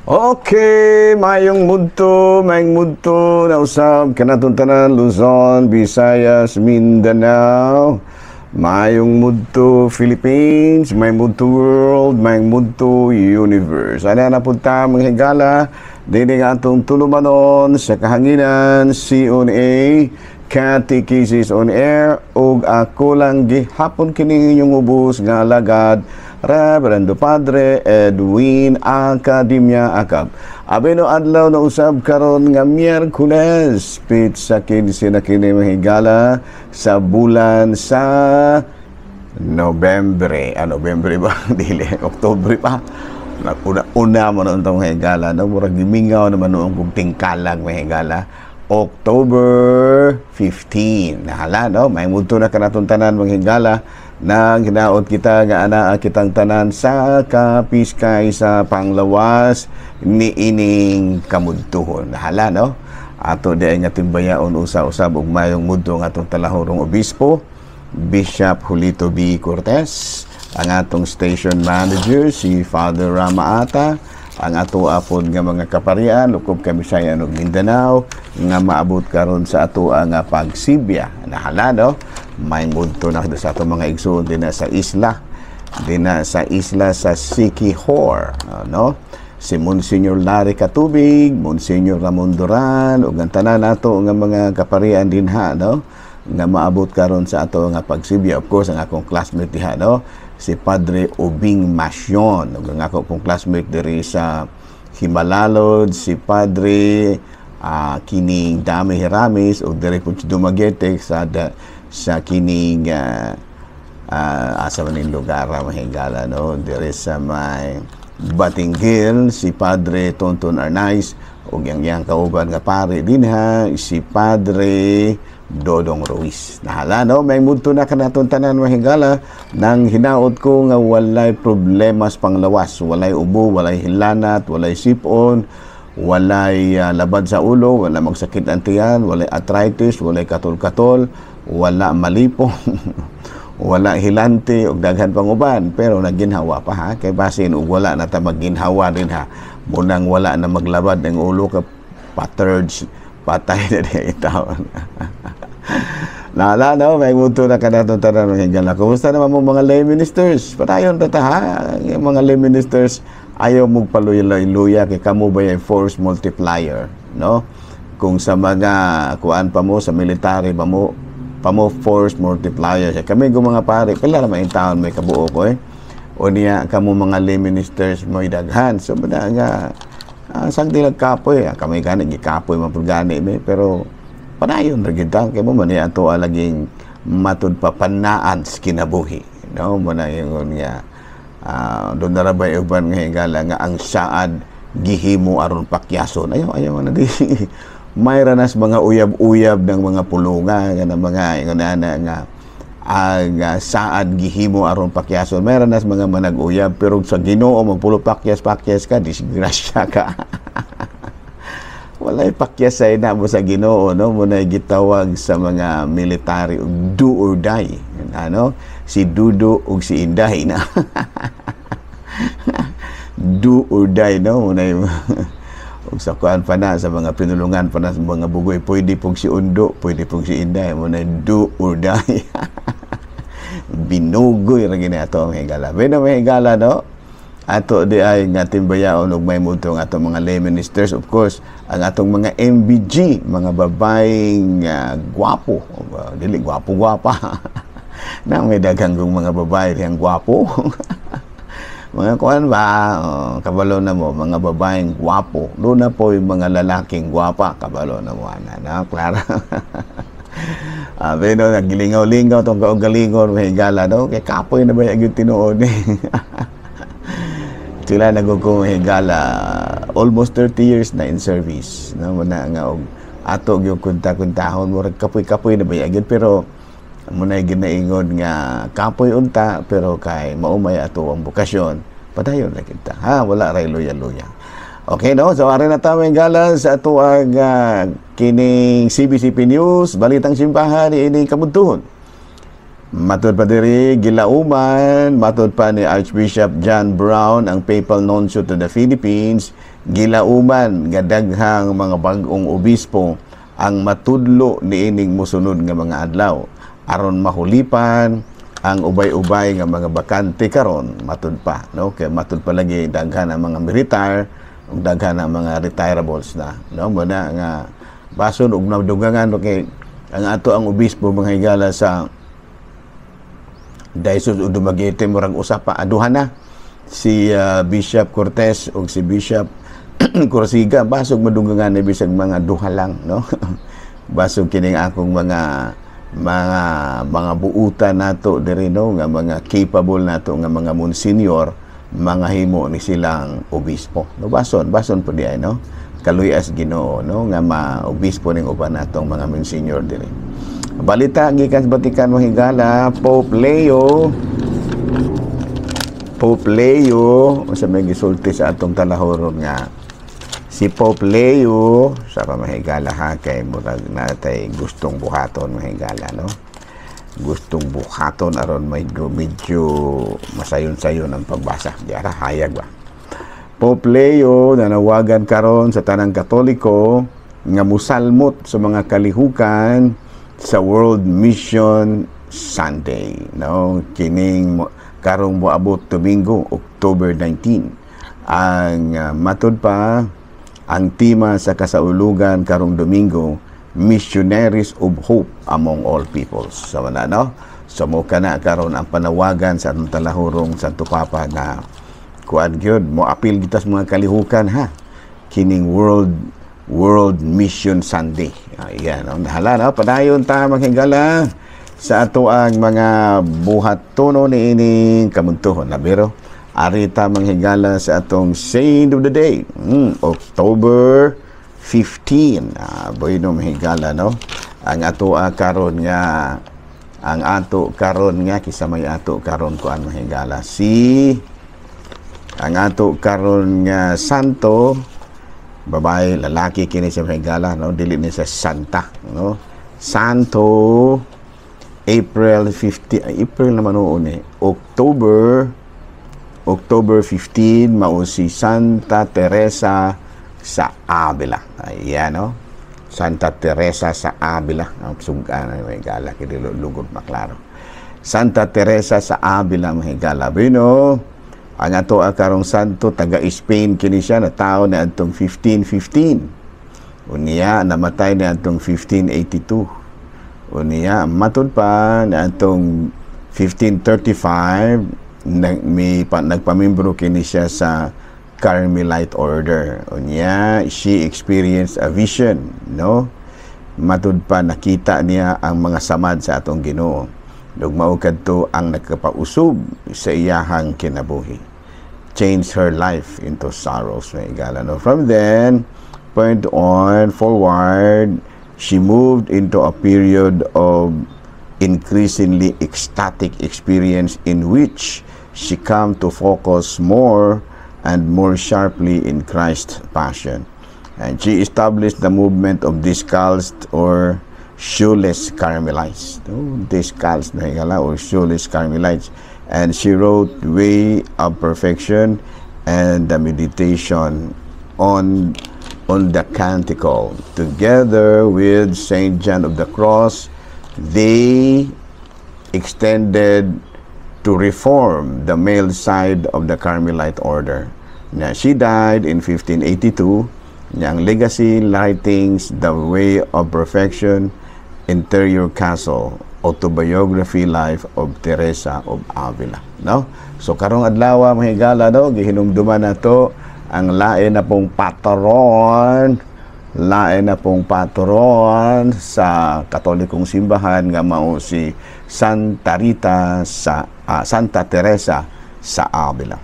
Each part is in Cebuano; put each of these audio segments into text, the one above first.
Okay, mayong mudto na usab kanatong tanan, Luzon, Visayas, Mindanao. Mayong mudto Philippines, mayong mudto world, mayong mudto universe. Ana na punta, mga higala, dini nga atong tulumanon sa kahanginan, CONA, Catechesis on Air, ug ako lang gihapon kini inyong ubos nga alagad, Reverendo Padre Edwin Academia Acab. Abeno adlaw na usab karon nga Miyerkules, petsa 15 na kini, mga higala, sa bulan sa Nobyembre. Ah, Nobyembre ba? Dili, Oktubre pa. Una, una mo noon itong higala. No? Murag gimingaw naman noon kung tingkalag, mga higala. October 15. Nahala, no? May mudto na kanatong tanan, mga higala, nang hinaot kita nga anaa kitang tanan sa kapiskay sa panglawas ni ining kamudtuhon. Nahala, no? Ato di ay nga timbayaon usa-usab ug mayong mudto ang atong talahorong obispo, Bishop Julito B. Cortez, ang atong station manager, si Father Rama Ata, ang ato apod nga mga kaparian, lukob Kabisayan ug Mindanao, nga maabot karon sa ato nga pagsibya. Nahala, no? May mudto na sa atong mga igsoon dinha sa isla, dinha sa isla sa Siquijor, no? Si Monsignor Larry Katubig, Monsignor Ramon Duran, ug ang tanan nato nga mga kaparian dinha, no? Nga maabot karon sa ato nga pagsibya. Of course, ang akong classmate diha, no? Si Padre Ubing Masyon, ug ang ako pong classmate diri sa Himalalod, si Padre kining Dami Hiramis, ug diri po sa Dumaguete sa kining asa man ning lugar, mga higala, no, diri sa may Batinguil, si Padre Tonton Arnaiz ug ang iyang kauban nga pare dinha, si Padre Dodong Ruiz. Nahala, no, may mudto na kanaton tanan, mga higala, nang hinaot ko nga walay problema sa panglawas, walay ubo, walay hilanat, walay sipon, walay labad sa ulo, wala magsakit ang tiyan, walay arthritis, walay katol-katol, wala malipong, wala hilante ug daghan pang uban, pero nagginhawa pa ha, kay basin ug wala na ta magginhawa din ha, munang wala na maglabad ng ulo ka paterge, patay na di taon. Nala, no, may muto na kanaton tanan, mga higala. Kumusta naman mo mga lay ministers? Padayon ta ha. Yung mga lay ministers, ayaw mugpaluya-luya kay kamo ba yung force multiplier, no? Kung sa mga kuan pa mo, sa military pa mo force multiplier siya. Kami kung mga pare, pila naman yung taon may kabuo ko eh. O niya, kamo mga lay ministers mo daghan. So, bada nga, sang dilag kapoy, kami gani, gikapoy man pud gani mi, pero padayon ra gyud ta kay mo man ato laging matud pa panaan sa kinabuhi, no? Mo na ingon nga doon na ra ba uban nga higala nga ang saad gihimo aron pakyason. Ayaw, ayaw na di may ranas mga uyab-uyab ng mga pulunga nga mga ingon ana nga ang saad gihimo aron pakyason. May ranas mga manag-uyab, pero sa Ginoo magpulo pakyas-pakyas ka, disgrasya ka. Walay pakyas sa ina mo sa Ginoo, no? Mo na gitawag sa mga military og do or die, ano, si Dudo ug si Inday na do or die, no? Mo na ug sa kuan pa na sa mga pinulungan pa na sa mga bugoy, pwede pong si Undo, pwede pong si Inday, mo na do or die. Binugoy ra gini ato ang higala. Beno, may higala, no, ato di ay nga timbayaon og may mudto ang atong mga lay ministers, of course ang atong mga MBG, mga babaeng gwapo. Dili gwapo gwapa na, may daghang kong mga babae diyang gwapo, mga kuan ba, oh, kabalo na mo, mga babaeng gwapo. Doon na po yung mga lalaking gwapa, kabalo na mo ana na Clara. Pero nagilingaw-lingaw tong kaugalingon, may higala, no, kay kapoy na ba yung tinuod eh. Sila nagugong higala, almost 30 years na in service, no? Muna nga og ato gyud kunta-kuntahon, murag kapoy-kapoy na ba gyud, pero muna ginaingon nga kapoy unta, pero kay maumay ato ang bokasyon, padayon ra kita ha, wala ray luya-luya. Okay, no? So ari na ta, gala, sa ato ang kining CBCP News, Balitang Simbahan ining kamudtuhon. Matud pa diri, gilauman, matud pa ni Archbishop John Brown, ang Papal Nuncio to the Philippines, gilauman nga daghang mga bag-ong obispo ang matudlo niining mosunod nga mga adlaw aron mahulipan ang ubay-ubay nga mga bakante karon. Matud pa, no, kay matud pa lagi daghan ang mga militar ug daghan ang mga retirables na, no? Mo na nga bason og nadugangan kay ang ato ang obispo, mga higala, sa Diocese of Dumaguete, murag usa pa, aduha na si Bishop Cortez ug si Bishop Corsiga. Basog madugangan ni bisag mga duha lang, no? Basog kining akong mga buutan nato diri, no, nga mga capable nato nga mga monsignor, mga himo ni silang obispo, no? Bason po di ay, no? Kaluyas Ginoo, no, nga ma-obispo ning uban natong mga monsignor diri. Balita gikan sa Vatican, mga higala, Pope Leo, sa may gisulti sa atong talahoron nga si Pope Leo sa pamahigala ha, kay murag natay gustong buhaton, mga higala, no? Gustong buhaton aron medyo medyo masayon-sayon ang pagbasa. Diara hayag ba. Pope Leo nanawagan karon sa tanang Katoliko nga musalmot sa mga kalihukan sa World Mission Sunday, no? Kining karong moabot Domingo, October 19. Ang matud pa, ang tema sa kasaulugan karong Domingo, "Missionaries of Hope Among All Peoples." So na, no? So mo kana karon ang panawagan sa atong talahurong Santo Papa na kuan gyud mo apil kita sa mga kalihukan ha, kining World Mission Sunday. Ayan, no? Nahala, no? Padayon ta, mga higala, sa ato ang mga buhatono ni ining kamuntuhon. Nabiro, ari ta, mga higala, sa atong Saint of the Day. October 15. Bueno, mga higala, no? Ang ato karon nga kisa may ato karon kuan, mga higala, si ang ato karon nga santo, babae, lalaki kini siya, mga higala, no? Dili ni sa santa, no? Santo April 50, ay, April naman noon eh, October 15, mao si Santa Teresa sa Avila. Ayan, no? Santa Teresa sa Avila. Ang sugan ay may gala kini lugod maklaro. Santa Teresa sa Avila, mga higala. Bueno, ang ato karong santo, taga Spain kini siya, natawo na atong 1515. Unya namatay na atong 1582. Unya matud pa na atong 1535 nag, may, pa, nagpamimbro kini siya sa Carmelite Order. Unya she experienced a vision, no? Matud pa nakita niya ang mga samad sa atong Ginoo. Ug mao kadto ang nagkapausog sa iyahang kinabuhi. Changed her life into sorrows, mga higala, no? From then point on forward, she moved into a period of increasingly ecstatic experience in which she come to focus more and more sharply in Christ's passion. And she established the movement of Discalced or Shoeless Carmelites. No, Discalced na higala or Shoeless Carmelites. And she wrote Way of Perfection and the Meditation on the Canticle. Together with Saint John of the Cross, they extended to reform the male side of the Carmelite Order. Now, she died in 1582. Niyang legacy, writings, The Way of Perfection, Interior Castle, Autobiography, Life of Teresa of Avila. No? So karong adlaw, mga higala, no, gihinumduman nato ang lain na pong patron, lain na pong patron sa Katolikong simbahan nga mao si Santa Rita sa Santa Teresa sa Avila.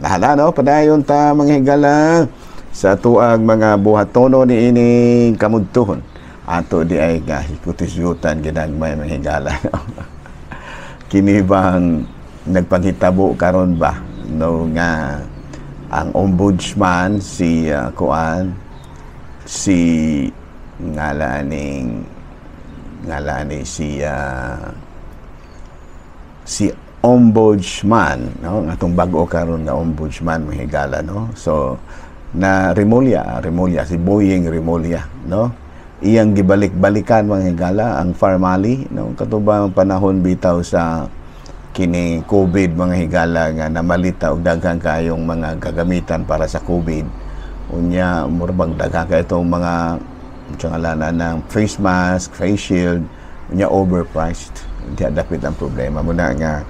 Lahala, no, padayon ta, mga higala, sa tuang mga buhatono ni ining kamudtuhon. Ato di ay kahikutisgutan ginagmay, mga higala, no? Kini bang nagpanghitabo karon ba, no, nga ang ombudsman si kuan, si ngala ni si Si Ombudsman, no, ang atong bag-o karon nga ombudsman, mga higala, no? So na Remulla, Remulla, si Boying Remulla, no? Iyang gibalik-balikan, mga higala, ang Pharmally, no? Katubang panahon bitaw sa kini COVID, mga higala, nga namalita og daghan kayong mga gagamitan para sa COVID. Unya mura bang daghan kay itong mga unsa ng face mask, face shield, unya overpriced. Hindi dapit ang problema muna nga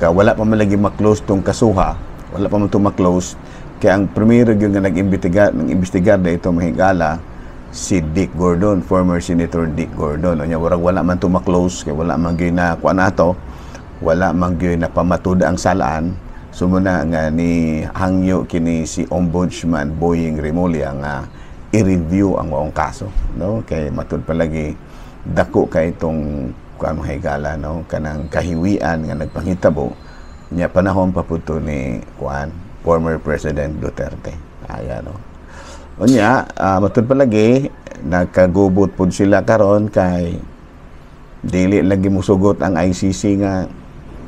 ka wala pa man lagi ma-close tong kasuha, wala pa man to ma-close kay ang primero gyud nga nag-imbestigar, nag-imbestigar na ito, mga higala, si Dick Gordon, former Senator Dick Gordon. Unya warag wala man to ma-close kay wala man gyud na kuan ato, wala man gyud na pamatud ang salaan. So muna nga ni hangyo kini si Ombudsman Boying Remulla nga i-review ang maong kaso, no, kay matud palagi dako kay itong kuan, mga higala, no, kanang kahiwian nga nagpanghitabo nya panahon pa pud to ni kuan, former President Duterte. Aya, no? Unya matud palagi nagkagubot pud sila karon kay dili lagi musugot ang ICC nga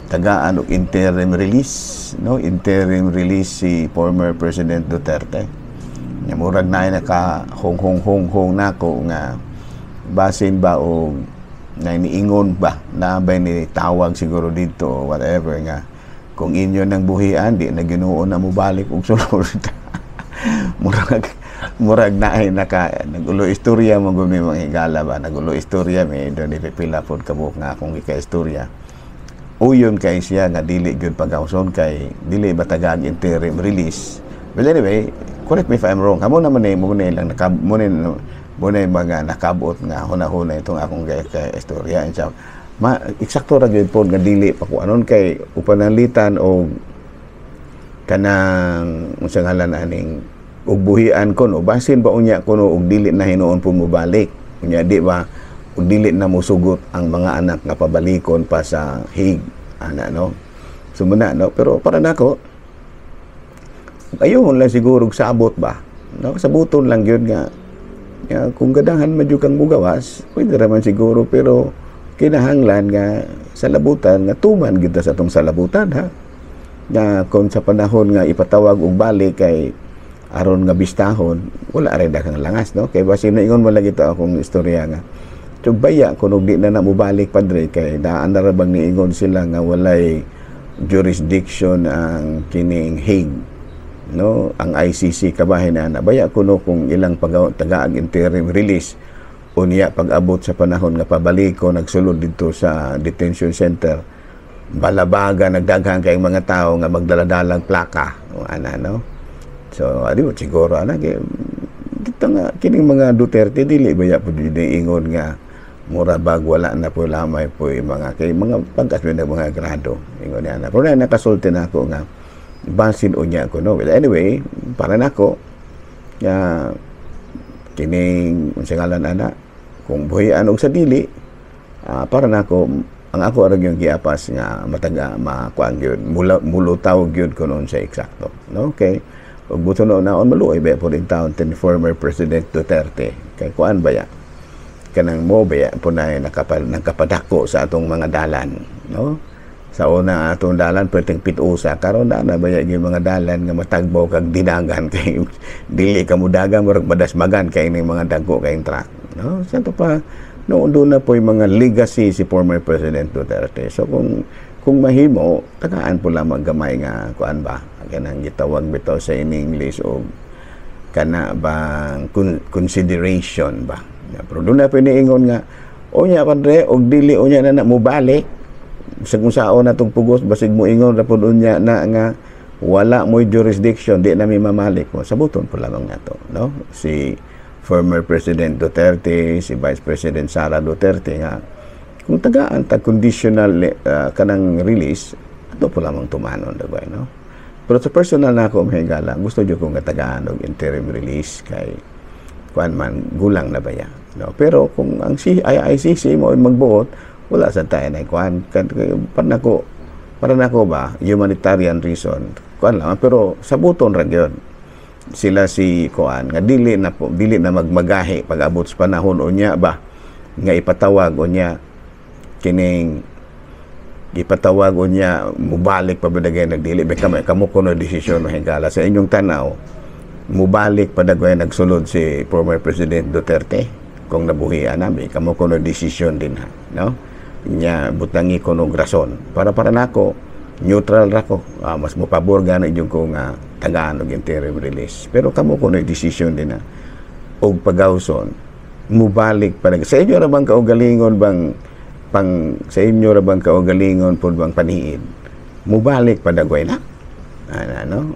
tagaan og interim release, no, interim release si former President Duterte. Nya murag naay naka hong hong hong hong nako nga basin ba og na niingon ba na ba ni tawag siguro dito o whatever nga kung inyo nang buhian, di na Ginoo na mobalik og sulod. Murag naay naka nagulo istorya mo gumi, mga higala ba, nagulo istorya mi do ni pipila pod kabuok nga akong gika-istorya. Uyon kay siya nga dili gyud pagawson kay dili ba tagag interim release. Well, anyway, correct me if I'm wrong. Kamo naman eh, mo na lang naka mo na mga nakabot nga huna-huna itong akong kay istorya. And ma eksakto ra gyud pod nga dili pa ko anon kay upananglitan og kanang unsa ngalan aning og buhian ko, no, basin ba unya kuno og dili na hinuon po mobalik unya, di ba, og dili na mosugot ang mga anak nga pabalikon pa sa Hague ana, no? So muna, no, pero para nako ayun lang siguro og sabot ba, no, sabuton lang gyud nga kung gadahan man jud kang mugawas, pwede ra man siguro, pero kinahanglan nga sa labutan nga tuman kita sa atong salabutan ha, nga kung sa panahon nga ipatawag og balik kay aron nga bistahon, wala rin daghang langas, no? Kay basin na ingon mo lagi to akong istorya nga baya kung di na na mobalik, padre, kay daan na ra bang niingon sila nga walay jurisdiction ang kining Hague, no, ang ICC kabahin na na baya kuno kung ilang pag tagaag interim release, unya pag-abot sa panahon nga pabaliko nagsulod dito sa detention center, balabaga nagdaghan kay mga tao nga magdala-dalang plaka o ana, no? So adi mo siguro ana kay dito nga kining mga Duterte dili ba ya pud ingon nga mura bag wala na po lamay po yung mga kay mga pagkas na mga grado ingon niya na, pero na nakasulti na ako nga basin unya ko, no? Well, anyway, para nako nga kining unsa ngalan ana, kung buhian og sa dili, para nako ang ako ra gyud giapas nga mataga makuan gyud mula mulutaw gyud kuno sa eksakto, no? Okay, ug buto no naon maluoy ba po rin taon ten former President Duterte kay kuan ba ya kanang mo ba po na nakapadako sa atong mga dalan, no? Sa una atong dalan perting pitusa, karon na na ba yung mga dalan nga matagbaw kag dinagan kay dili ka mudagan, murag madasmagan kay ning mga dagko kayong truck, no? Sa to pa noon doon na po yung mga legacy si former President Duterte. So kung mahimo, tagaan po lamang gamay nga kuan ba, kanang gitawag bitaw sa in English o kana bang consideration ba. Pero doon na piniingon nga unya, padre, og dili unya na na mobalik sa kung saon na tong pugos, basig mo ingon ra pud unya na nga wala mo'y jurisdiction, di na mi mamalik mo, sabuton po lamang nato, no, si former President Duterte, si Vice President Sara Duterte, nga kung tagaan tag conditional kanang release ato po lamang tumanon dagway, no? Pero sa personal na ako, mahigala, gusto jud ko nga tagaan og interim release kay kuan man, gulang na baya, no? Pero kung ang ICC mo ay magbuot, wala sa tayo na kuan para nako ba, humanitarian reason, kuan lang, pero sabuton ra gyud sila si kuan nga dili na po, dili na magmagahi pag abot sa panahon unya ba nga ipatawag unya kining Gipatawag niya, mubalik pa ba dagay nagdili ba kamo kamo kuno desisyon, mga higala? Sa inyong tanaw, mubalik pa dagay nagsulod si former President Duterte kung nabuhian nami? Kamo kuno desisyon din ha, no? Nya butangi ko og rason. Para nako, neutral ra ko. Mas mopabor gani jud ko nga tagaan og interim release, pero kamo kuno desisyon din ha. Og pagawson, mubalik pa sa inyo ra bang kaugalingon bang pang sa inyo ra bang kaugalingon pud bang paniid, mubalik pa dagway na ano?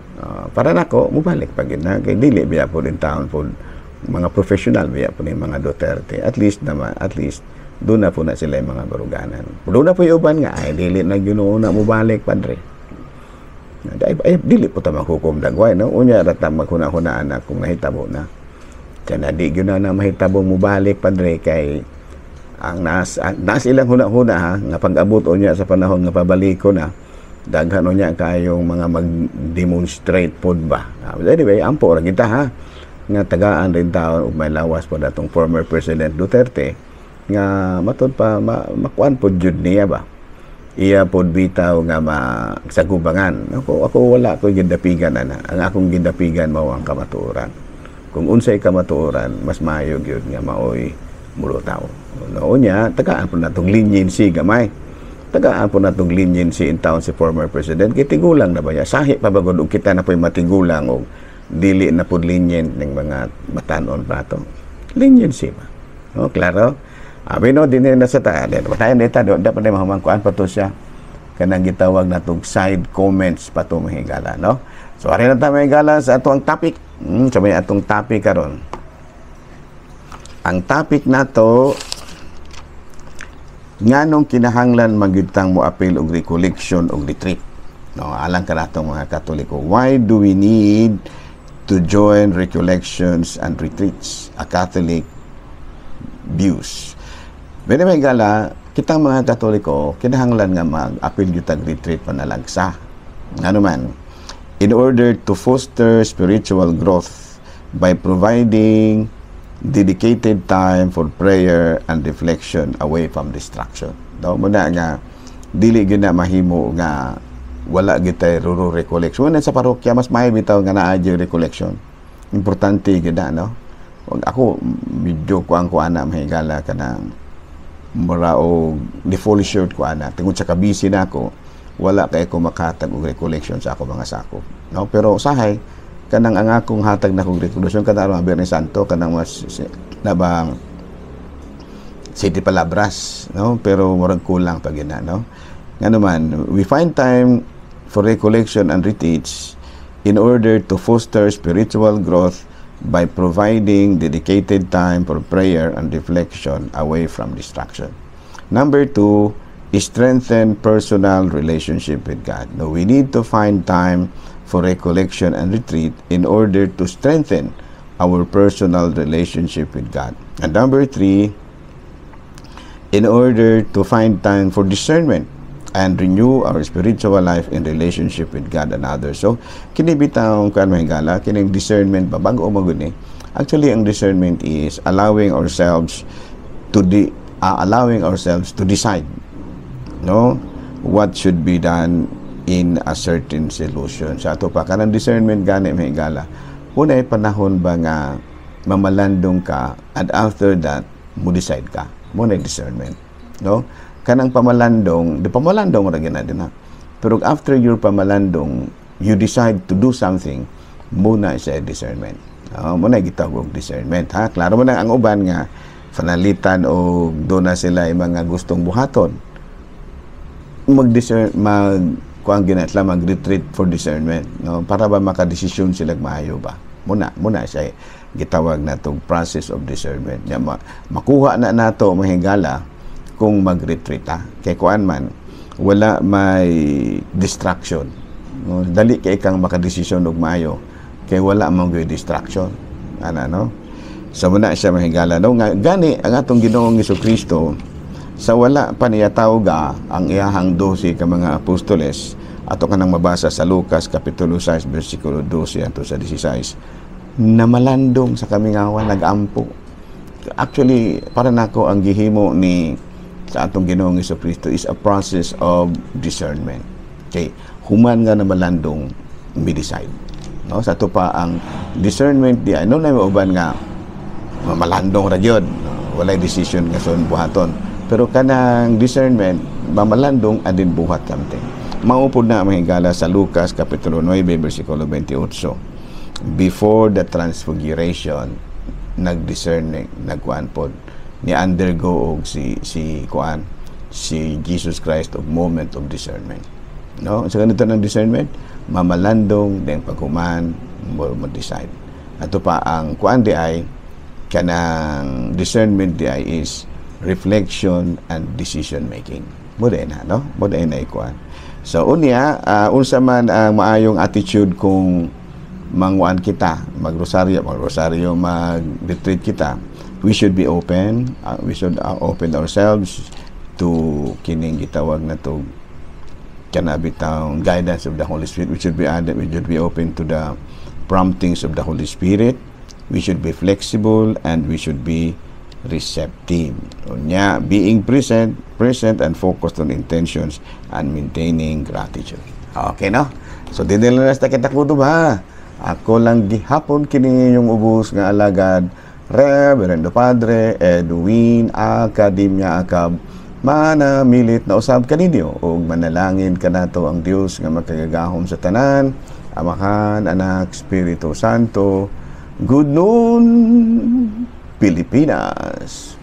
Para nako, mubalik pa gid na kay dili biya pud in town pud mga professional biya pud yung mga Duterte. At least naman, at least doon na po na sila yung mga baruganan. Doon na po yung uban nga ay dili na Ginoo na mubalik, padre. Ay, ay, dili po ta maghukom dagway, no? Unya ra ta maghuna-hunaan na kung nahitabo na. Kaya na di gyud na na mahitabo mubalik, padre, kay ang nas ilang huna-huna ha nga pag-abot unya sa panahon nga pabaliko na, daghan unya kayong mga mag-demonstrate pod ba. Anyway, ampo ra kita ha nga tagaan rin taon ug may lawas pod atong former President Duterte nga matud pa makuan pod jud niya ba, iya pod bitaw nga masagubangan. Ako wala ko gidapigan ana. Ang akong gidapigan mao ang kamatuoran. Kung unsay kamatuoran, mas maayo gyud nga maoy mulutaw, no? Unya tagaan po natong leniency gamay, tagaan po natong leniency in town si former president kay tigulang na ba niya. Sahi pa bagod og kita na po'y matigulang og dili na pod lenient ng mga matanon pa to. Leniency ba, no? Klaro abi no dinhi na sa ta patayan dita do dapat na mahamangkuan pa to siya kanang gitawag natong side comments pa to, mga higala, no? So ari na ta, mga higala, sa ato ang topic. Sa may atong topic karon, ang topic nato: nganong kinahanglan magyud tang mo apil og recollection og retreat, no? Alang kanatong mga Katoliko, why do we need to join recollections and retreats? A Catholic views. Bene, may gala, kitang mga Katoliko kinahanglan nga mag-apil gyud tag retreat, panalagsa. Ngano man, in order to foster spiritual growth by providing dedicated time for prayer and reflection away from distraction. Daw mo na nga dili gyud na mahimo nga wala gitay ruro recollection. Wala sa parokya, mas maayo bitaw nga naa gyud recollection. Importante gyud na, no? Wag ako medyo kuang ko ana, mahigala, kanang mura og di fall short ko ana tungod sa kabisi na ako, wala kay ko makatag og recollection sa ako mga sakop, no? Pero usahay kanang ang akong hatag na kong recollection kanang aron Biyernes Santo, kanang mas na bang Siete Palabras, no? Pero murag kulang pa gina, no? Ngano man, we find time for recollection and retreats in order to foster spiritual growth by providing dedicated time for prayer and reflection away from distraction. Number two, strengthen personal relationship with God. No, we need to find time for recollection and retreat in order to strengthen our personal relationship with God. And number three, in order to find time for discernment and renew our spiritual life in relationship with God and others. So, kini bitawng kan, mahigala, kining discernment ba, bago magud ni. Actually, ang discernment is allowing ourselves to decide, no, what should be done in a certain solution. Sa ato pa kanang discernment gani, mahigala. Unay panahon ba nga mamalandong ka and after that mo decide ka. Mo na discernment, no? Kanang pamalandong, di pamalandong ra gyud na din ha. Pero after your pamalandong, you decide to do something, muna siya discernment. Oh, muna gitawag og discernment ha. Klaro mo na ang uban nga fanalitan o doon na sila yung mga gustong buhaton. Mag-discern, mag kuang ginatla, mag-retreat for discernment, no? Para ba makadesisyon sila maayo ba. Muna muna siya gitawag na tong process of discernment nya makuha na nato, mahigala, kung mag-retreat ha, kay kuan man, wala may distraction, no? Dali kay kang makadesisyon og maayo kay wala man gyud distraction ana, no? So muna siya, mahigala, no? Nga gani ang atong Ginoong Kristo, sa wala pa niya tawga ang iyahang 12 ka mga apostoles, ato kanang mabasa sa Lucas kapitulo 6 bersikulo 12 anto sa 16, namalandong sa kamingawan, nagampo. Actually, para nako ang gihimo ni Sa atong Ginoong Kristo is a process of discernment. Okay, human nga na malandong, mi-decide. No, sa ato pa ang discernment di ano na uban nga malandong ra gyud, no? Walay decision nga son buhaton. Pero kanang discernment, mamalandong and then buhat something. Mao pud na, mga higala, sa Lucas kapitulo 9 bersikulo 28. Before the transfiguration, nag-discern, nagkuan pod ni undergo og si kuan, si Jesus Christ, of moment of discernment, no? Sa ganito ng discernment, mamalandong, then paghuman mo decide. Ato pa ang kuan di ay kanang discernment di ay is reflection and decision making mo na, no? Mo na ikuan. So unya, unsa man ang maayong attitude kung manguan kita, magrosaryo, magrosaryo, mag-retreat kita? We should be open, we should open ourselves to kining gitawag na to kana bitang guidance of the Holy Spirit. We should be open to the promptings of the Holy Spirit. We should be flexible and we should be receptive. Unya, being present and focused on intentions and maintaining gratitude. Okay, no? So dinhi lang ta kita kutob, ha. Ako lang gihapon kini yung ubos nga alagad, Reverendo Padre Edwin Academia Acab, manamilit na usab kaninyo ug manalangin kanato ang Dios nga makagagahom sa tanan, Amahan, Anak, Espiritu Santo. Good noon, Pilipinas.